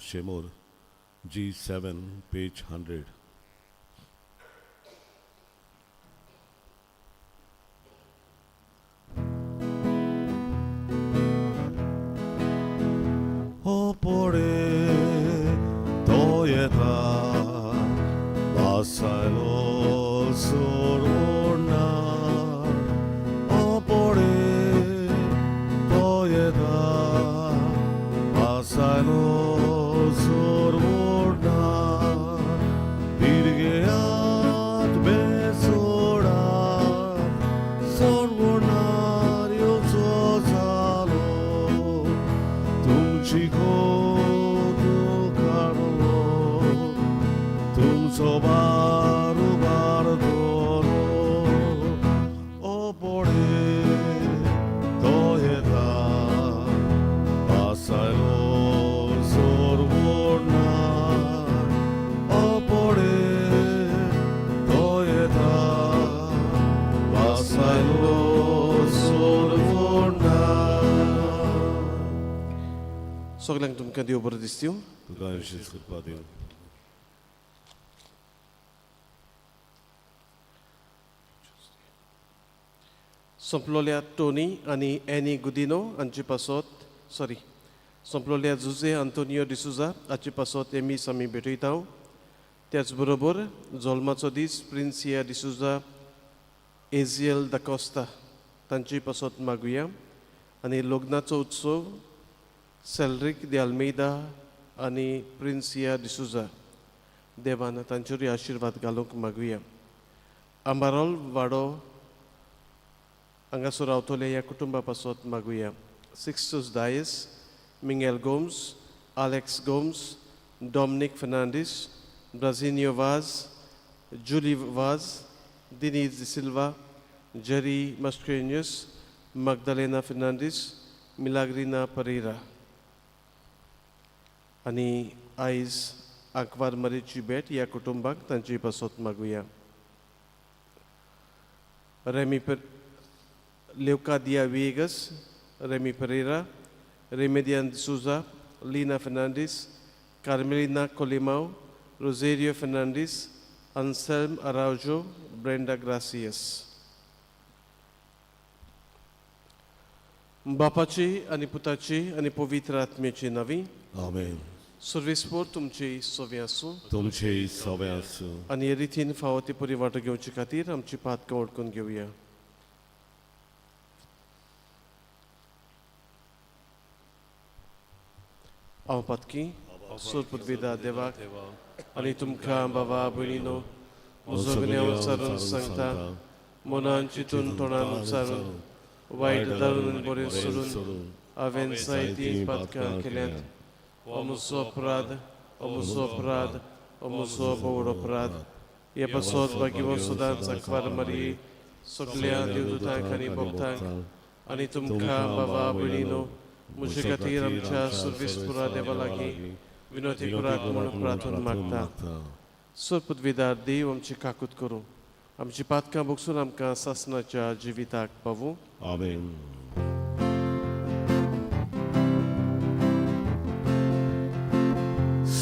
शेमोर, G7, page 100. हो पडे तो येता वासायलो सोडना, हो पडे तो येता वासायलो सोडना, पिरगेयात बेसोडा सोडणार येवचो जालो, तुमची कोतू काडलो, तुमचो बार उबारतलो, ओ पडे तो येता वासायलो सोडना, ओ पडे तो येता वासायलो सोडना. सगल्यांक तुमकां देव बरें दिसता. तुका विशेष कृपा दिवं. सोंपलोल्या टोनी आनी एनी गुदिनो हांचे पासत, सॉरी, सोंपलोल्या जुजे आंतोनियो डिसुजा हाचे पासत एमीस आमी भेटयता. त्याच बरोबर जल्माचो दीस प्रिन्सिया डिसुजा, एजियल दाकोस्ता तांचे पासत मागुया आनी लग्नाचो उत्सव सेल्रीक दे आल्मेदा आनी प्रिन्सिया डिसुजा, देवान तांचेरूय आशिर्वाद घालूंक मागुया. आंबारोल वाडो हांगासर रावतले ह्या कुटुंबा पासत मागुया. Sixtus Dias, Mingel Gomes, Alex Gomes, Dominic Fernandes, Brazinio Vaz, Julie Vaz, Diniz D'Silva, Jerry Mascarenhas, Magdalena Fernandes, Milagrina Pereira. आनी आयज आंकवार मरेची भेट ह्या कुटुंबाक तांची पासत मागुया. रेमी पर Leocadia Viegas, Remy Pereira, Remedian Souza, Lina Fernandes, Carmelina Colimao, Rosario Fernandes, Anselm Araujo, Brenda Gracias. बापाची आनी पुताची आनी पवित्र आत्म्याची नांवी. आमेन. सर्वेस्पोर तुमची सोवे आसूं. तुमचे सवे आसूं. आनी हे रितीन फावो ती परी वांटो घेवचे खातीर आमची पातकां वळखून घेवया. हांव पातकी सुरपुतविदा देवाक आनी तुमकां बाबा भयणीनो म्हजो गुन्यांव उच्चारून सांगता. मनान चिंतून, तोंडान उच्चारून, वायट धरून आनी बरें सोडून हांवें जायतीं पातकां केल्यांत. हो म्हजो अपराध, हो म्हजो अपराध, हो म्हजो भोव अपराध. हे पासत भाग्यवंत सदांच आंकवार मारी, सगल्या देवदूतांक आनी भक्तांक आनी तुमकां बाबा भयणीनो म्हजे खातीर आमच्या सर्वेस्पुरा देवा लागीं विनोती करात म्हूण प्रार्थना मागता. सरपदवीदार देव आमची काकूत करूं, आमची पातकां भोगसून आमकां सासनाच्या जिविताक पावूं. आमेन.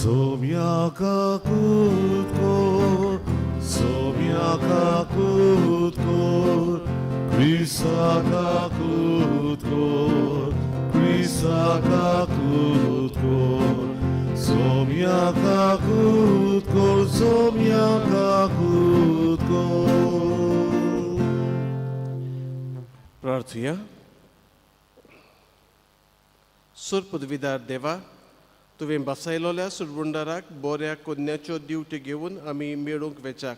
सोम्या काकूत कोर, सोम्या काकूत कोर, क्रिस्ता काकूत कोर, क्रिस्ता काकूत कोर, सोम्या काकूत कोर, सोम्या काकूत कोर. प्रार्थुया. सुरपदवीदार देवा, तुवें बसायलोल्या सुरबुंडाराक बऱ्या कोन्याच्यो दिवट्यो घेवन आमी मेळूंक वेचाक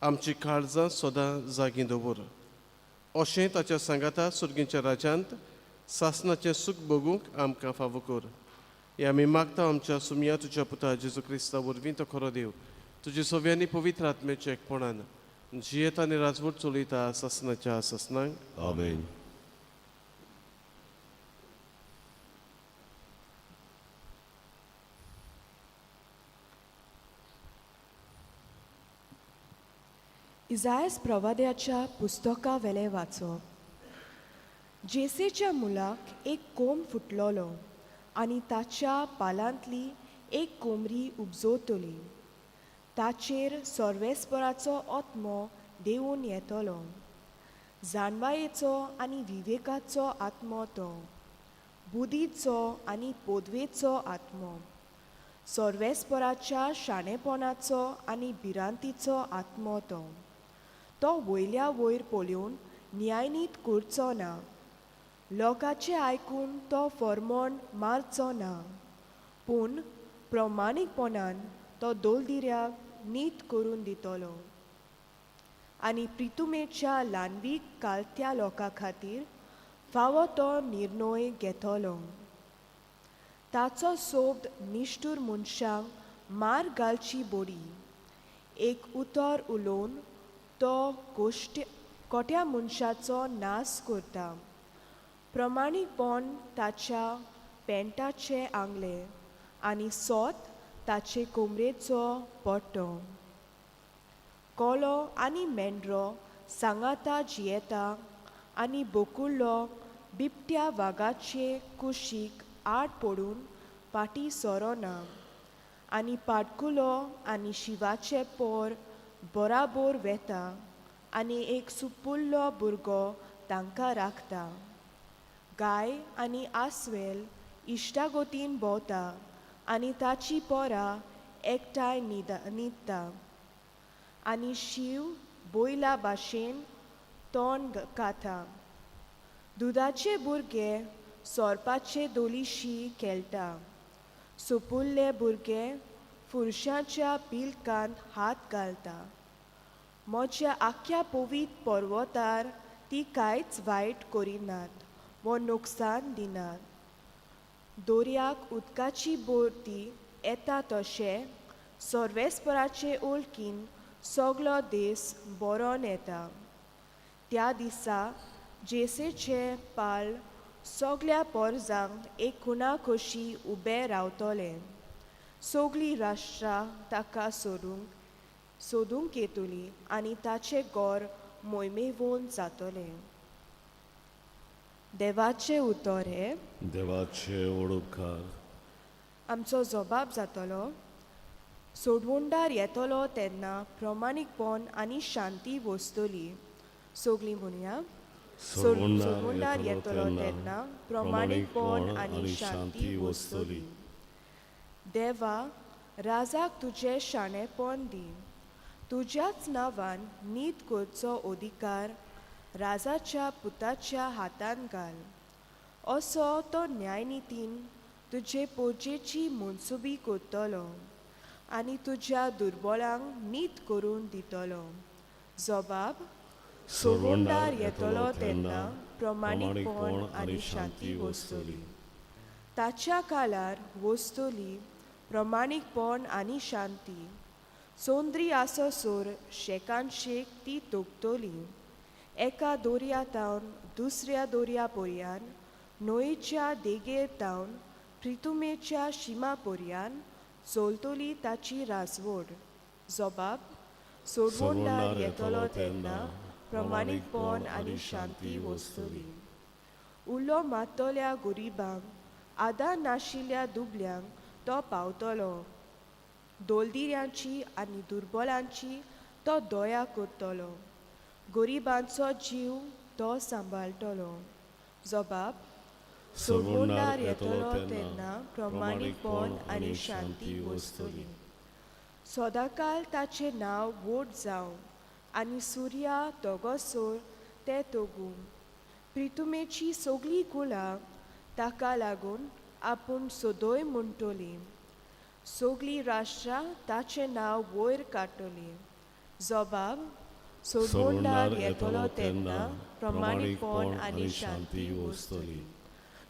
आमची काळजां सदां जागीं दवर. अशें ताच्या सांगाता सुर्गीच्या राज्यांत सासनाचें सूख भोगूंक आमकां फावो कर. हें आमी मागता आमच्या सुमया तुज्या पुता जेजू क्रिस्ता वरवीं, तो खरो देव, तुजे सव्यांनी पवित्र आत्म्याच्या एकपणान जियेता आनी राजवट चलयता सासनाच्या सासनाक. आमेन. इजायस प्रवाद्याच्या पुस्तका वेलें वाचप. जेसेच्या मुलाक एक कोंब फुटलोलो आनी ताच्या पालांतली एक कोमरी उपजोतली. ताचेर सर्वेस्पराचो आत्मो देवून येतलो, जाणवायेचो आनी विवेकाचो आत्मो तो, बुदीचो आनी पोदवेचो आत्मो, सर्वेस्पराच्या शाणेपणाचो आनी भिरांतीचो आत्मो तो. तो वयल्या वयर पळोवन न्यायनीत करचो ना, लोकांचें आयकून तो फॉर्मोण मारचो ना, पूण प्रमाणीकपणान तो दोलदिऱ्याक नीत करून दितलो आनी प्रितुमेच्या ल्हानवीक कालत्या लोकां खातीर फावो तो निर्णय घेतलो. ताचो सोब्द निश्ठूर मनशांक मार घालची बोडी, एक उतर उलोवन तो गोश्ट कोट्या मनशाचो नाश करता. प्रमाणीकपण ताच्या पेंटाचें आंगलें आनी सोत ताचे कोमरेचो पट्टो. कोलो आनी मेंढरो सांगाता जियेता आनी बोकुल्लो बिबट्या वागाचे कुशीक आड पडून फाटीं सरोना आनी पाटकुलो आनी शिवाचे पोर बराबर वेता आनी एक सुपुल्लो भुरगो तांकां राखता. गाय आनी आस्वेल इश्टागोतीन भोंवता आनी ताची पोरां एकठांय न्हिदता आनी शींव बैला भाशेन तोंड खाता. दुदाचे भुरगे सोरपाचे दोलीशी खेळटा, सोपुल्ले भुरगे फुरशाच्या पिलकांत हात घालता. म्हज्या आख्ख्या पवीत पर्वतार ती कांयच वायट करिनात वो नुकसान दिनात. दोर्याक उदकाची बोरती येता तशें सर्वेस्पराचे ओळखीन सगलो देस बरोन येता. त्या दिसा जेसेचें पाल सगल्या पोरजांक एक खुणा कशी उबें रावतलें. सगळीं राष्ट्रां ताका सोदूंक येतली आनी ताचें गोर मोयमेवोन जातलें. देवाचें उतर हें. देवाचे ओडपकार. आमचो जबाब जातलो. सोडवणदार येतलो तेन्ना प्रमाणीकपण आनी शांती वसतली. सगळीं म्हणया, सोडवणदार येतलो तेन्ना प्रमाणीकपण आनी शांती वसतली. देवा, राजाक तुजें शाणेपण दी, तुज्याच नांवान नीत करचो अधिकार राजाच्या पुताच्या हातान घाल. असो तो न्यायनितीन तुजे पोजेची मनसुबी करतलो आनी तुज्या दुर्बळांक नीत करून दितलो. जबाब, सोडवणदार येतलो तेन्ना प्रमाणीकपण आनी शांती वसतली. ताच्या काळार वसतली प्रमाणीकपण आनी शांती. सोंद्री आसोसर शेकान शेक ती तोखतली. एका दोर्या तावन दुसऱ्या दोर्या पर्यान, न्हंयेच्या देगेर तावन प्रितुमेच्या शिमा पर्यान चलतली ताची राजवड. जबाब, सोडवणदार येतलो तेन्ना प्रमाणीकपण आनी शांती वसतली. उलो मारतल्या गरिबांक, आदार नाशिल्ल्या दुबल्यांक तो पावतलो. दोलदिऱ्यांची आनी दुर्बलांची तो दया करतलो. गरिबांचो जीव तो सांबाळटलो. जबाब, सोडवणदार येतलो तेन्ना प्रमाणीकपण आनी शांती वसतली. सदांकाल ताचें नांव व्हड जावं आनी सुर्या तोगोसर तें तोगूं. प्रितुमेची सगळीं कुळां ताका लागून आपूण सदय म्हणटली. सगळीं राष्ट्रां ताचें नांव वयर काडटलीं. जबाब, सोडवणदार येतलो तेन्ना प्रमाणीकपण आनी शांती वसतली.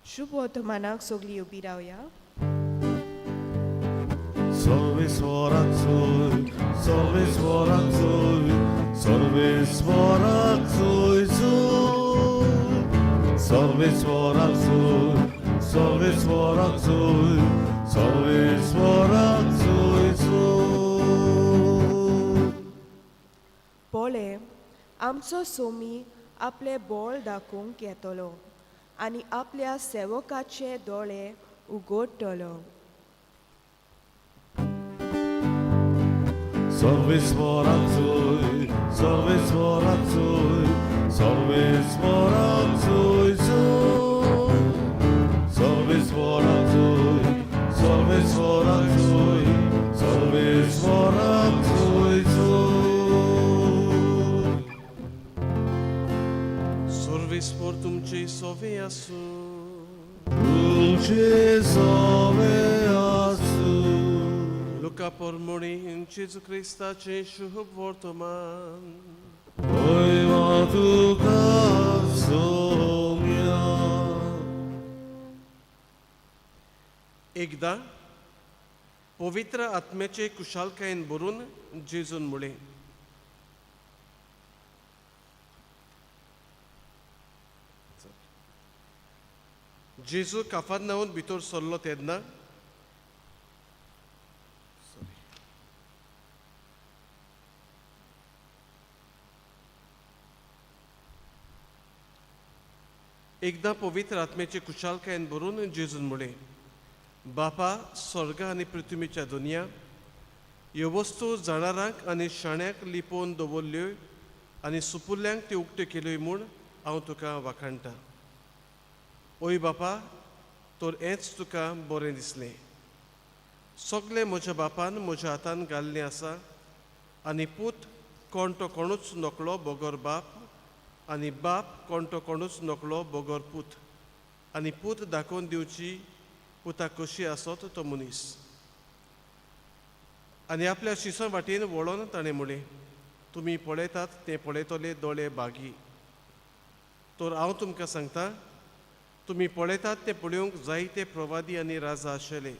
शुभ वर्तमानाक सगळीं उबी रावया. सर्वेस्वराक जोय, सर्वेस्वराक जोय, सर्वेस्वराक जोय जोय. सर्वेस्वराक जोय, सर्वेस्वराक जोय, सर्वेस्वराक जोय जोय. पळय, आमचो सोमी आपलें बोळ दाखोवंक येतलो आनी आपल्या सेवकाचे दोळे उगडटलो. सर्वेस्वराक जोय, सर्वेस्वराक जोय, सर्वेस्वराक जोय जोय. सर्वेस्वराक जोय, सर्वेस्वराक जोय, सर्वेस्वराक जोय जोय. सर्वेस्पोर तुमचे सोवे आसूं. तुमचे सोवे आसूं. लुका पोरमोणी जेजू क्रिस्ताचें शुभ वर्तमान. महिमा तुका सोम्या. एकदां पवित्र आत्म्याचे कुशालकायेन भरून जेजून म्हळें, जेजू काफारनाहून भितर सरलो तेन्ना. एकदां पवित्र आत्म्याचे कुशालकायेन भरून जेजून म्हळें, बापा, स्वर्ग आनी पृथ्वीच्या दुनिया, ह्यो वस्तू जाणारांक आनी शाण्याक लिपोवन दवरल्यो आनी सुपुल्ल्यांक त्यो उक्त्यो केल्यो म्हूण हांव तुका वाखाणटा. ओय बापा, तर हेंच तुका बरें दिसलें. सगलें म्हज्या बापान म्हज्या हातान घाल्लें आसा आनी पूत कोण तो कोणूच नकळो बगर बाप, आनी बाप कोण तो कोणूच नकळो बगर पूत, आनी पूत दाखोवन दिवची पुता कशी आसत तो मनीस. आनी आपल्या शिसां वाटेन वळोन ताणें म्हणलें, तुमी पळयतात तें पळयतले दोळे बागी. तर हांव तुमकां सांगता, तुमी पळयतात तें पळोवंक जायते प्रवादी आनी राजा आशिल्ले,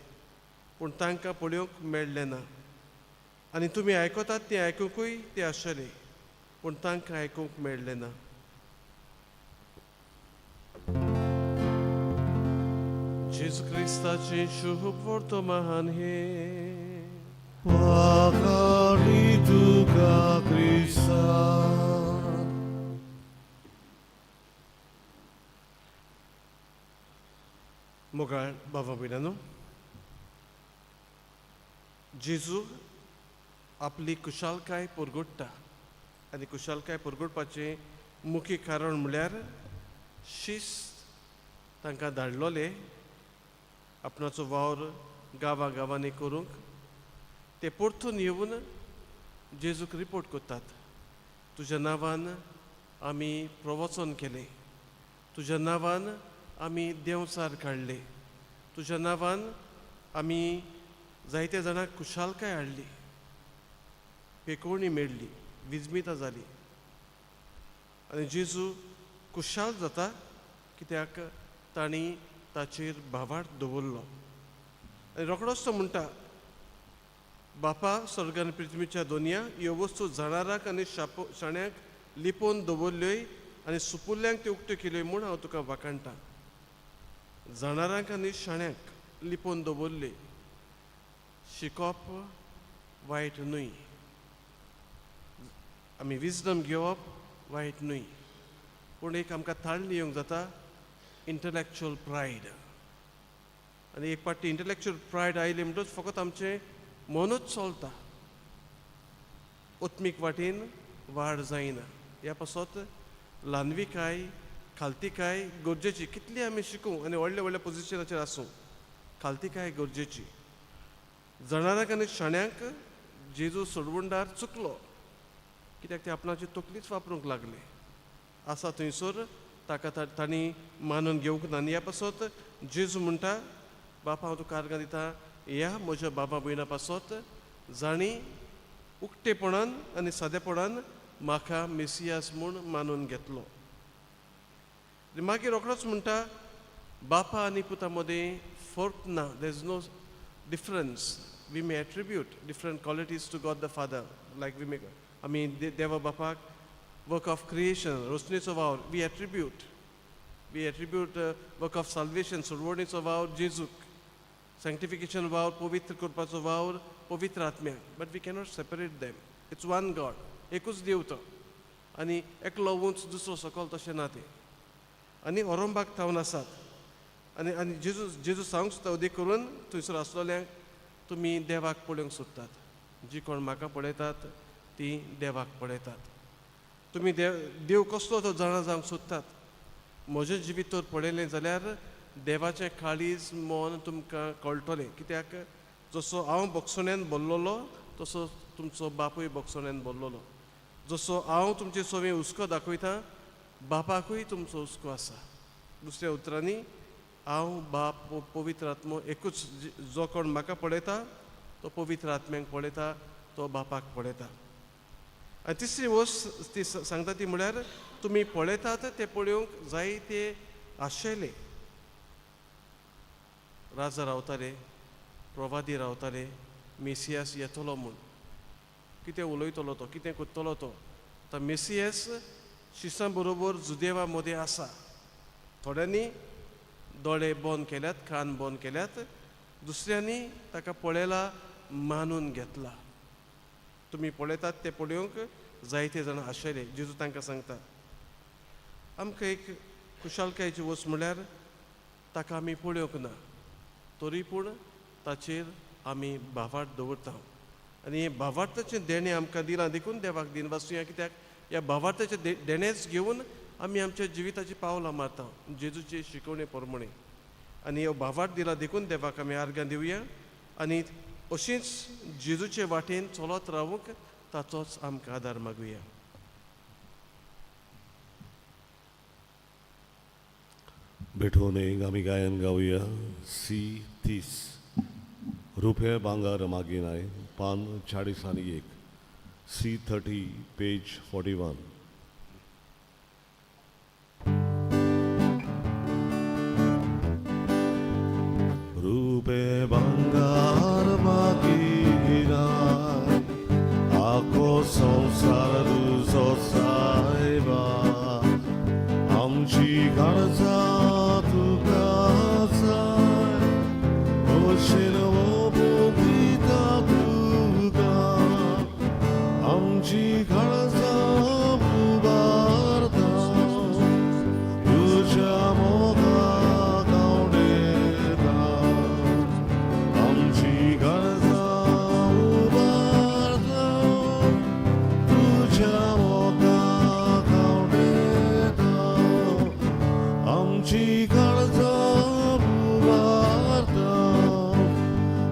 पूण तांकां पळोवंक मेळ्ळें ना, आनी तुमी आयकतात तें आयकुंकूय ते आशिल्ले, पूण तांकां आयकूंक मेळ्ळें ना. जेजू क्रिस्ताचें शुभ वर्तमान हें. वाखाणी तुका क्रिस्ता. मोगाळ बाबा भयणांनो, जेजू आपली कुशालकाय परगट्टा आनी कुशालकाय परगटपाचें मुख्य कारण म्हळ्यार शिस्त तांकां धाडलोले आपणाचो वावर गांवा गांवांनी करूंक. ते परतून येवन जेजूक रिपोर्ट करतात, तुज्या नांवान आमी प्रवचन केलें, तुज्या नांवान आमी देंवचार काडले, तुज्या नांवान आमी जायते जाणांक कुशालकाय हाडली, पेकोवणी मेळ्ळी, विजमितां जाली. आनी जेजू कुशाल जाता कित्याक तांणी ताचेर भावार्थ दवरलो. आनी रोखडोच तो म्हणटा, बापा, स्वर्ग आनी पृथ्वीच्या दोनया, ह्यो वस्तू जाणाराक आनी शाण्याक लिपोवन दवरल्योय आनी सुपुल्ल्यांक त्यो उक्त्यो केल्यो म्हूण हांव तुका वाखाणटा. जाणारांक आनी शाण्याक लिपोवन दवरल्यो. शिकप वायट न्हय, आमी विजडम घेवप वायट न्हय, पूण एक आमकां ताळणी येवंक जाता इंटलॅक्च्युअल प्रायड. आनी एक पाटी इंटलॅक्च्युअल प्रायड आयली म्हणटच फकत आमचें मनूच चलता, आत्मीक वाटेन वाड जायना. ह्या पासत ल्हानविकाय खालतीकाय गरजेची. कितली आमी शिकूं आनी व्हडल्या व्हडल्या पोजिशनाचेर आसूं, खालतीकाय गरजेची. जाणारांक आनी शाण्यांक जेजू सोडवणदार चुकलो, कित्याक ते आपणाची तकलीच वापरूंक लागले. आसा थंयसर ताका तांणी मानून घेवंक ना. आनी ह्या पासत जेजू म्हणटा, बापा, हांव तुका आर्गां दिता ह्या म्हज्या बाबा भयणा पासत, जांणी उक्तेपणान आनी सादेपणान म्हाका मेसियास म्हूण मानून घेतलो. आनी मागीर रोखडोच म्हणटा, बापा आनी पुता मदीं फरक ना, there is no difference. We may attribute different qualities to God the Father, like we may आमी देवा बापाक वर्क ऑफ क्रिएशन, रोशणेचो वावर we attribute work of salvation, सोडवणेचो वावर जेजूक, सँक्टिफिकेशन वावर, पवित्र करपाचो वावर पवित्र आत्म्याक, but we cannot separate them. It's one God, एकूच देव तो, आनी एकलो उंच दुसरो सकल तशें ना तें. आनी ओरोंबाक थावन आसात. आनी जेजू सांगूंक सोदता अदीक करून थंयसर आसलोल्यांक, तुमी देवाक पळोवंक सोदतात. जी कोण म्हाका पळयतात ती देवाक पळयतात. तुमी देव देव कसलो तो जाणा जावंक सोदतात. म्हजें जिवीत तर पळयलें जाल्यार देवाचें काळीज मन तुमकां कळटलें. कित्याक जसो हांव भोगसण्यान बोल्लोलो तसो तुमचो बापूय भोगसण्यान बोल्लोलो. जसो हांव तुमचे सवी हुस्को दाखयता बापाकूय तुमचो हुस्को आसा. दुसऱ्या उतरांनी हांव बाप पवित्र आत्मो एकूच. जो कोण म्हाका पळयता तो पवित्र आत्म्याक पळयता, तो बापाक पळयता. आनी तिसरी वस्त ती सांगता ती म्हळ्यार तुमी पळयतात ते पळोवंक जायते आशेले. राजा रावताले, प्रवादी रावताले, मेसियास येतलो म्हूण. कितें उलयतलो तो, कितें करतलो तो. आतां मेसियास शिसां बरोबर जुदेवा मदें आसा. थोड्यांनी दोळे बंद केल्यात, कान बंद केल्यात, दुसऱ्यांनी ताका पळयला, मानून घेतला. तुमी पळयतात ते पळोवंक जायते जाणां आशिल्ले. जेजू तांकां सांगता. आमकां एक खुशालकायेची वस्त म्हळ्यार ताका आमी पळोवंक ना तरी पूण ताचेर आमी भावार्थ दवरता. आनी हें भावार्थाचें देणें आमकां दिलां देखून देवाक दिनवासुया. कित्याक ह्या भावार्थाचें देणेंच घेवन आमी आमच्या जिविताची पावलां मारता जेजूचे शिकवणे प्रमाणे. आनी ह्यो भावार्थ दिला देखून देवाक आमी आर्गां दिवया आनी अशींच जेजूचे वाटेन चलत रावूंक ताचोच आमकां आदार मागुया. भेटवून एक आमी गायन गावया. सी 30 रुपये भांगर मागिनाय, पान 41, सी 30 पेज 41. रुपे भांगर मागिनाय, आखो संवसार तुजो सायबा, आमची गरजा तुका जाय, भशेन दिता तुका, आमची गरजा उबारता, तुज्या मोगाक आवडटा, आमची गरजा उबारता, तुज्या मोगाक आवडटा, आमची गरजा उबारता,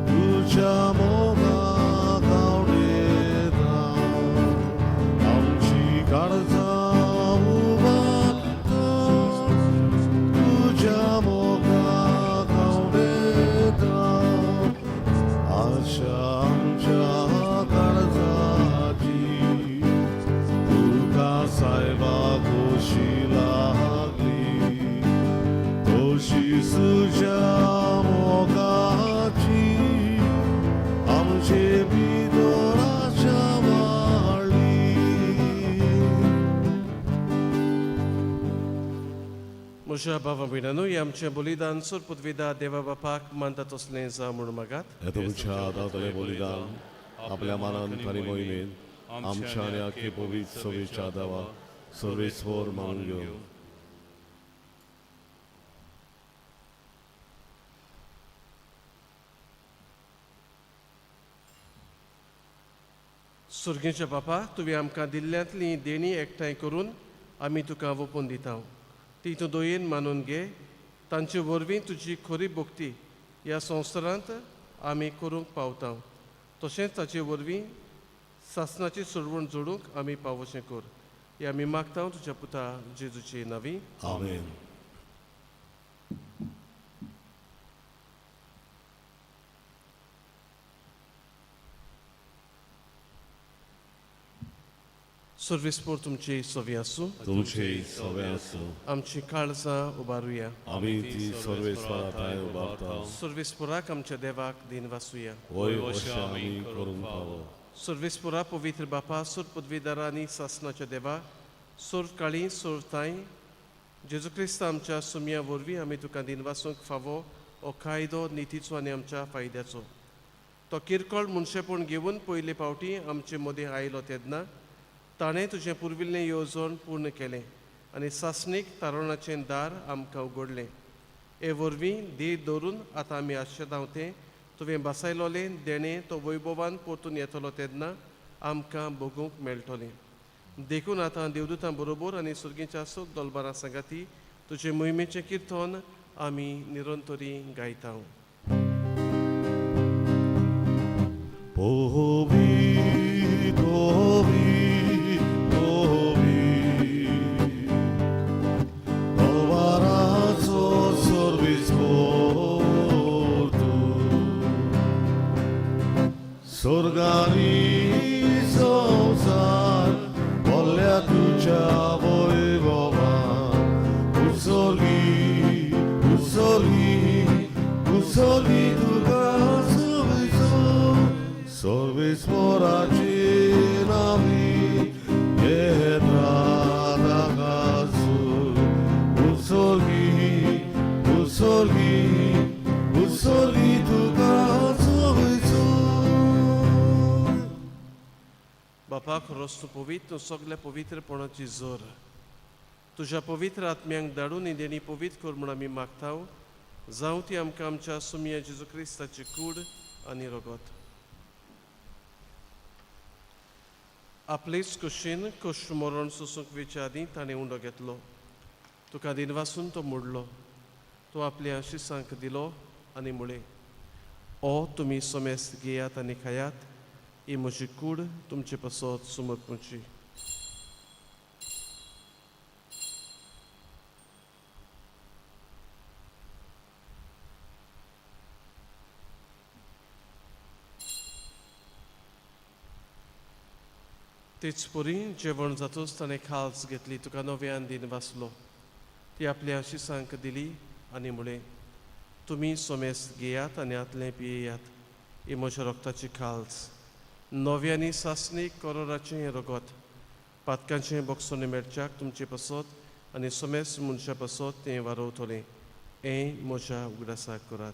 तुज्या मोगाक आवडटा, आमची गरजा उबारता, तुज्या मोगाक आवडटा, आशा आमच्या काळजाची तुका सायबा खोशी लागली, तशी तुज्या मोगाची आमचे भितर आशा वाडली. म्हज्या भावा भयणांनो, हें आमचें बलिदान सोर पुदविदा देवा बापाक मानता तसलें जावं म्हूण मागात. हे तुमच्या हातांतलें बलिदान आपल्या मनान आनी मोहिमेन आमच्या आनी आख्खे पवित्र सभेच्या देवा सर्वेस्वर मानून घेवन. सुर्गेच्या बापा, तुवें आमकां दिल्ल्यांतली देणी एकठांय करून आमी तुका वोपून दिता. ती तूं दयेन मानून घे. तांचे वरवीं तुजी खरी भक्ती ह्या संवसारांत आमी करूंक पावता. तशेंच ताचे वरवीं सासनाची सोडवण जोडूंक आमी पावोशें कर. हे आमी मागता तुज्या पुता जेजूचे नांवी. आमेन. सर्वेस्पोर तुमची सवी आसूं. तुमचे सवे आसूं. आमची काळजां उबारुया. आमी ती सर्वेस्वरा थांय उबारता. सर्वेस्पोराक आमच्या देवाक दिनवासुया. वय अशें आमी करूंक फावो. सर्वेस्पोरा पवित्र बापा, सुर पदवीदारा आनी सासनाच्या देवा, सोर काळी सोर तांय जेजू क्रिस्त आमच्या सुमया वरवीं आमी तुका दिनवासूंक फावो हो कायदो नितीचो आनी आमच्या फायद्याचो. तो किरकोळ मनशेपण घेवन पयले फावटी आमचे मदीं आयलो तेन्ना ताणें तुजें पुर्विल्लें येवजण पूर्ण केलें आनी सासणीक तारणाचें दार आमकां उगडलें. हे वरवीं धीर दवरून आतां आमी आशेतांव तें तुवें बसायलोलें देणें तो वैभवान परतून येतलो तेन्ना आमकां भोगूंक मेळटलें. देखून आतां देवदूतां बरोबर आनी सुर्गीच्या सोद दोलबारां सांगाती तुजे मोहिमेचें किर्तन आमी निरंतरी गायता. स्वर्गानी संसार बोल्ल्या तुज्या वैभवान उत्सर्गी उत्सर्गी उत्सर्गी तुका सर्वेस्पराचे नावी येता ताकासू उत्सर्गी उत्सर्गी उत्सर्गी तुका सर्वेस्पर. बापा खरोच तूं पवित्र, तूं सगल्या पवित्रपणाची जोर. तुज्या पवित्र आत्म्यांक धाडून ही देणी पवित्र कर म्हूण आमी मागता. जावं ती आमकां आमच्या सुमया जेजू क्रिस्ताची कूड आनी रगत. आपलेच कुशीन कश्ट मरण सोसूंक वेच्या आदीं ताणें उंडो घेतलो. तुका दिनवासून तो मोडलो. तो आपल्या आशिसांक दिलो आनी म्हळें, ओ तुमी सोमेस घेयात आनी खायात, ही म्हजी कूड तुमचे पासत समर्पणची. तेच परी जेवण जातूच ताणें खाल्स घेतली, तुका नव्यान दिन वाचलो. ती आपल्या आशिसांक दिली आनी म्हळें, तुमी सोमेस घेयात आनी आतलें पियेयात, ही म्हज्या रक्ताची खाल्स, नव्यानी सासणीक करोराचें हें रगत, पातकांचें बोगसोणें मेळच्याक तुमचे पासत आनी सोमेस मनशा पासत तें वारोवतलें. हें म्हज्या उगडासाक करात.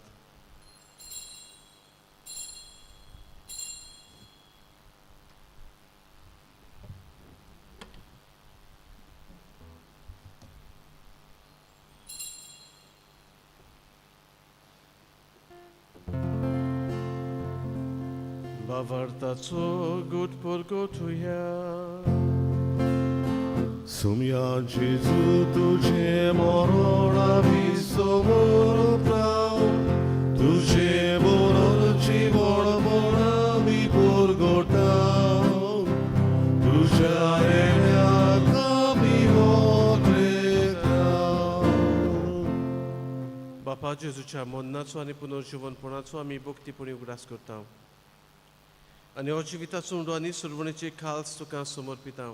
भावार्थाचो गुट परगटुया. सुम्या जेजू तुझे मरण आमी समर्पणाव, तुझे मरण जिवणपण आमी परगटाव, तुझ्या येण्याक आमी मोत्रेताव. बापा जेजूच्या मरणाचो आनी पुनर्जिवनपणाचो आमी भक्तीपणी उगडास करता आनी हो जिविताचो उंडो आनी सुरवणेची खाल्स तुका समर्पिता.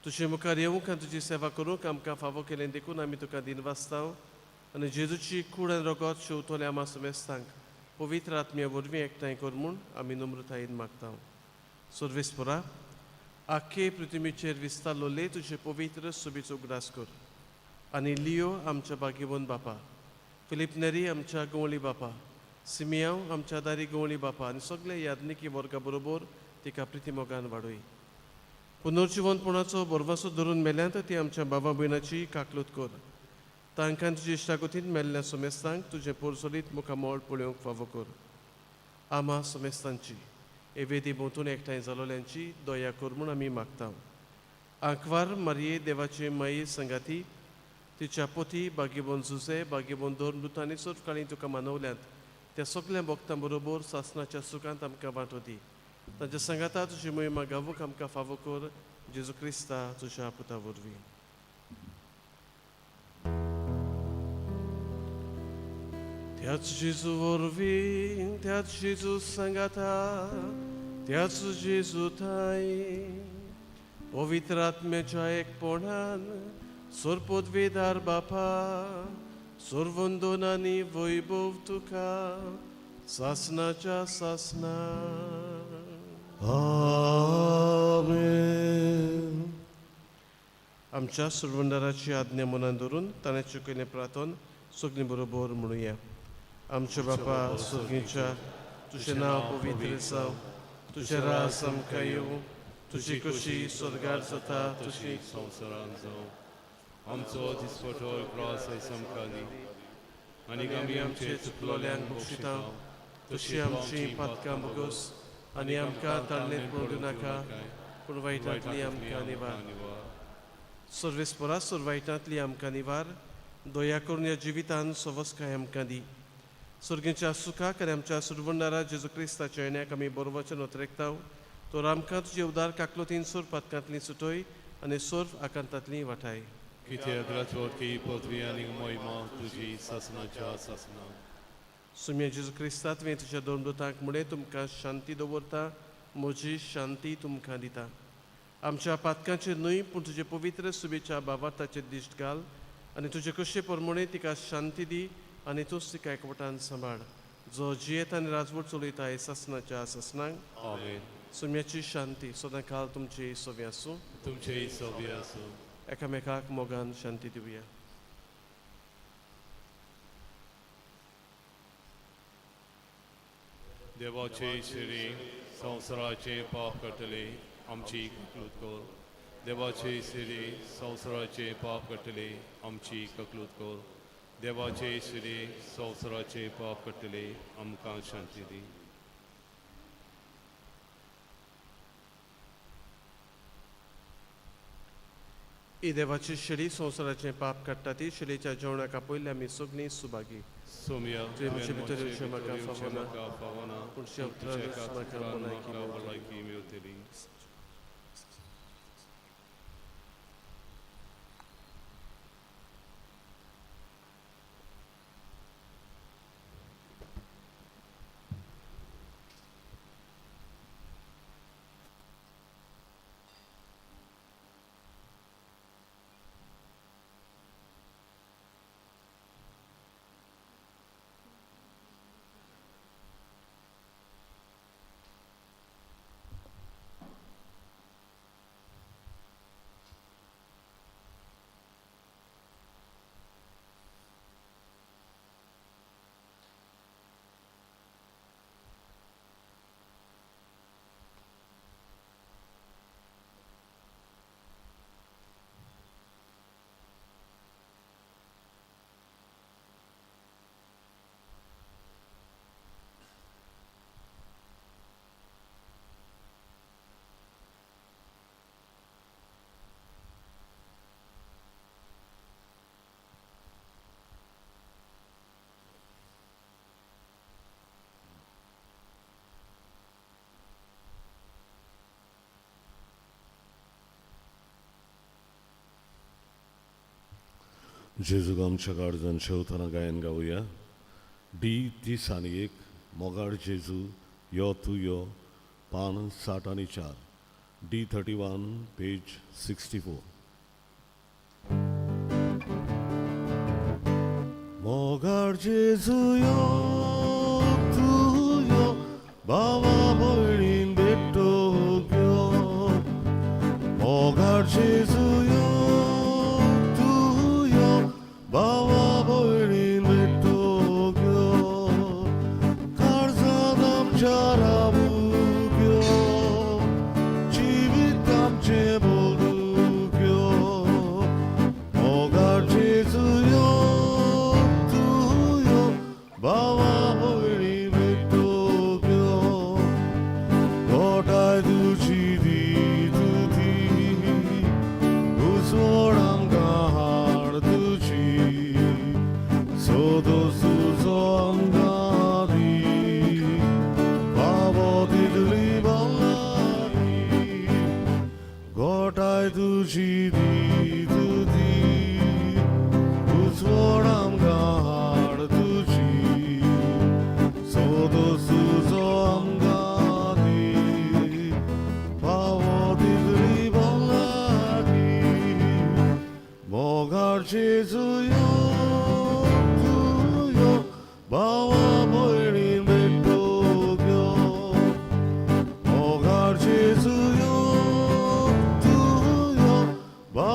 तुजे मुखार येवंक आनी तुजी सेवा करूंक आमकां फावो केलें देखून आमी तुका दिनवासता आनी जेजूची कूड आनी रगत शेवतले आमा समेस्तांक पवित्र आत्म्या वरवीं एकठांय कर म्हूण आमी नम्रतायेन मागता. सर्वेस्परा, आख्खे पृथ्वीचेर विस्तारलोले तुजे पवित्र सोबीचो उगडास कर आनी लियो आमच्या भाग्यवंत बापा, फिलीप नेरी आमच्या गवळी बापा, सिमियांव आमच्या दारी गवळी बापा आनी सगळे याज्ञिकी वर्गा बरोबर तिका प्रितीमोगान वाडय. पुनर्जिवनपणाचो भरवंसो धरून मेल्यांत ती आमच्या बाबा भयणाची काकलूत कर. तांकां तुजे इश्टागतींत मेल्ल्या समेस्तांक तुजें पोरसोलीत मुखामळ पळोवंक फावो कर. आमा समेस्तांची हे वेदी भोंवतणी एकठांय जालोल्यांची दया कर म्हूण आमी मागता. आंकवार मारये देवाचे माये संगाती तिच्या पोती भाग्यवंत जुजे भाग्यवंत धर्मदूत आनी सर्वकाळी तुका मानवल्यांत त्या सगल्या भक्तां बरोबर सासनाच्या सुखांत आमकां वांटो दी. तांच्या सांगाता तुजी मोहिमा गावूंक आमकां फावो कर, जेजू क्रिस्ता तुज्या पुता वरवीं. त्याच जेजू वरवीं, त्याच जेजू सांगाता, त्याच जेजू थाय पवित्र आत्म्याच्या एकपणान सर्वपदवीधार बापा, सर्वंदन आनी वैभव तुका सासनाच्या सासना. आमेन. आमच्या सुरवंदाराची आज्ञा मनान धरून ताणें चुकयलें प्रार्थन सगळीं बरोबर म्हणुया. आमच्या बापा सुर्गीच्या, तुजें नांव पवित्र जावं, तुजें राज आमकां येवं, तुजी खुशी स्वर्गार जाता तशी संवसारांत जावं. आमचो दिसपटो ग्रास आयज आमकां दी आनी आमी आमचे चुकलोल्यांक बक्षिता तशी आमची पातकां भोगोस आनी आमकां ताळणेंत पडूं नाका, पूण वायटांतली आमकां निवार. सर्वेस्परा सोर वायटांतली आमकां निवार, दया करून ह्या जिवितान सवस्काय आमकां दी. सर्गीच्या सुखाक आनी आमच्या सुरवंडारा जेजू क्रिस्ताच्या येण्याक आमी बरोवचें नोतरेकताव. तर आमकां तुजे उदार काकलोतीन सोर पातकांतली सुटय आनी सोर आकांतांतली वाठाय. कित्याक राजवटकी पदवी आनी महिमा तुजी सासणाच्या सासणा. सुम्या जेजू क्रिस्ता, तुवें तुज्या दोन दुतांक म्हणें, तुमकां शांती दवरता, म्हजी शांती तुमकां दिता. आमच्या पातकांचेर न्हय पूण तुजे पवित्र सुबेच्या बाबार्थाचेर दिश्ट घाल आनी तुजे कशे प्रमाणे तिका शांती दी आनी तूंच तिका एकवटान सांबाळ, जो जियेता आनी राजवट चलयता हे सासणाच्या सासणांक. आमेन. सुम्याची शांती सदां काल तुमची सोबी आसूं. तुमचेय सोबी आसूं. एकामेकाक मोगान शांती दिवया. देवाचे शिरी संवसाराचे पाप काडटले आमची ककलूत कर. देवाचे शिरी संवसाराचे पाप काडटले आमची ककलूत कर. देवाचे शिरी संवसाराचे पाप काडटले आमकां शांती दी. ही देवाची शेळी संवसाराचें पाप काडटा ती शेळीच्या जेवणाक आपयल्ले आमी सगळीं सुभागी. सोम्या, तुवें म्हजे भितर येवचें म्हाका फावना, फावना, पूण तुज्या उतरानूच म्हाका भलायकी मेळटली. भलायकी मेळटली. जेजूक आमच्या काळजान शेवतना गायन गावया. डी 31, मोगाळ जेजू यो तूं यो, पान 64, डी 31, पेज 64. मोगाळ जेजू यो तूं यो, बाबा भयणीन भेटो यो. मोगाळ जेजू यो तूं यो, बाबा भयणीन भेटो यो. काळजान आमच्या रावूंक यो, जिवीत आमचें बदलूंक यो. मोगाळ जेजू यो तूं यो, बाबा भयणीन भेटो यो. गोठाय तुजी दी तुजी, उजवड आमकां हाड तुजी, सोदोस तुजो आमकां दी, बाबो दितली भलायकी. गोठाय तुजी दी तुजी, उजवड आमकां हाड तुजी, सोदोस तुजो आमकां दी, बाबो दितली भलायकी. मोगाळ जेजू यो तूं यो, बाबा भयणीन भेटो यो. मोगाळ जेजू यो तूं यो, बाबा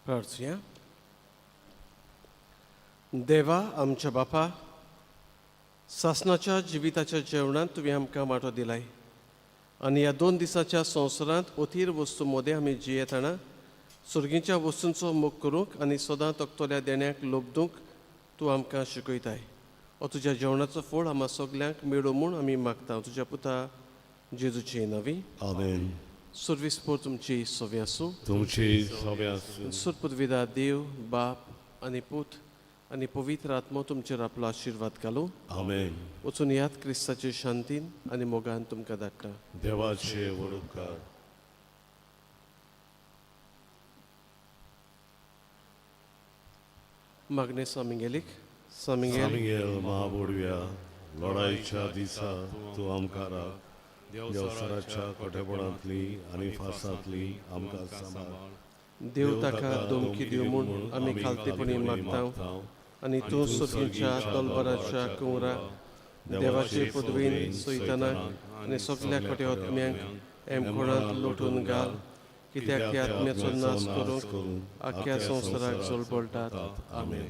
प्रार्थुया. देवा आमच्या बापा, सासनाच्या जिविताच्या जेवणांत तुवें आमकां वांटो दिलाय आनी ह्या 2 दिसाच्या संवसारांत अथीर वस्तू मदें आमी जियेतना सर्गीच्या वस्तूंचो मोग करूंक आनी सदां तकतल्या देण्याक लोबदूंक तूं आमकां शिकयताय. हो तुज्या जेवणाचो फळ आमकां सगल्यांक मेळूं म्हूण आमी मागता, तुज्या पुता जेजूचे नवी. आमेन. सर्वीस पोर तुमची सवी आसूं. तुमची सवे आसूं. सुरपुदविदा देव बाप आनी पूत आनी पवित्र आत्मो तुमचेर आपलो आशिर्वाद घालूं. आमेन. वचून याद क्रिस्ताचे शांतीन आनी मोगान तुमकां धाडटा. देवाचे व्हड उपकार. मागणें सामिंगेलीक. सामिंगेल सामिगेल महाबोडव्या, लढाईच्या दिसा तूं आमकां राख. देवसराच्या कोटेपणांतली आनी फासांतली आमकां सांबाळ. देव ताका धमकी दिवं म्हूण आमी खालतेपणी मागता आनी तूं सर्गीच्या तलवाराच्या कुंवरा देवाचे पदवीन सयतनाक आनी सगल्या खोटे आत्म्यांक एमकोणांत लोटून घाल, कित्याक त्या आत्म्याचो नाश करूंक आख्ख्या संवसाराक जळबळटात. आमेन.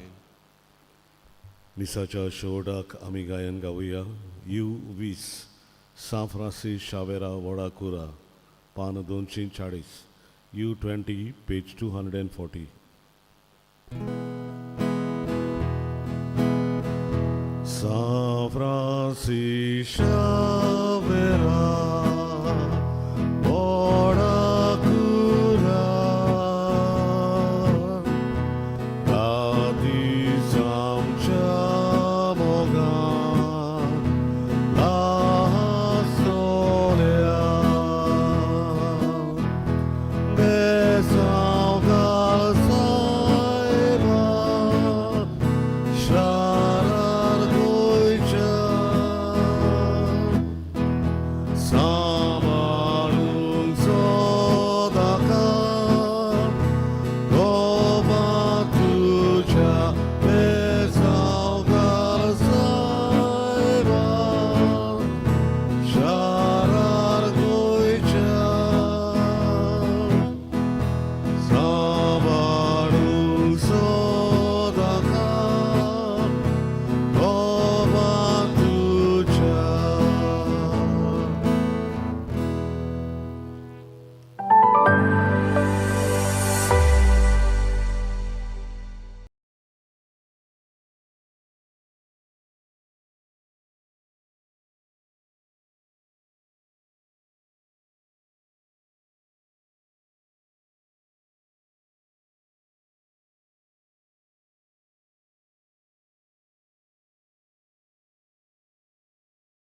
मिसाच्या शेवटाक आमी गायन गावया. You 20, सां फ्रांसीस शावेरा वडाकुरा, पान 240, U 20, page 240. San Francis Xavier.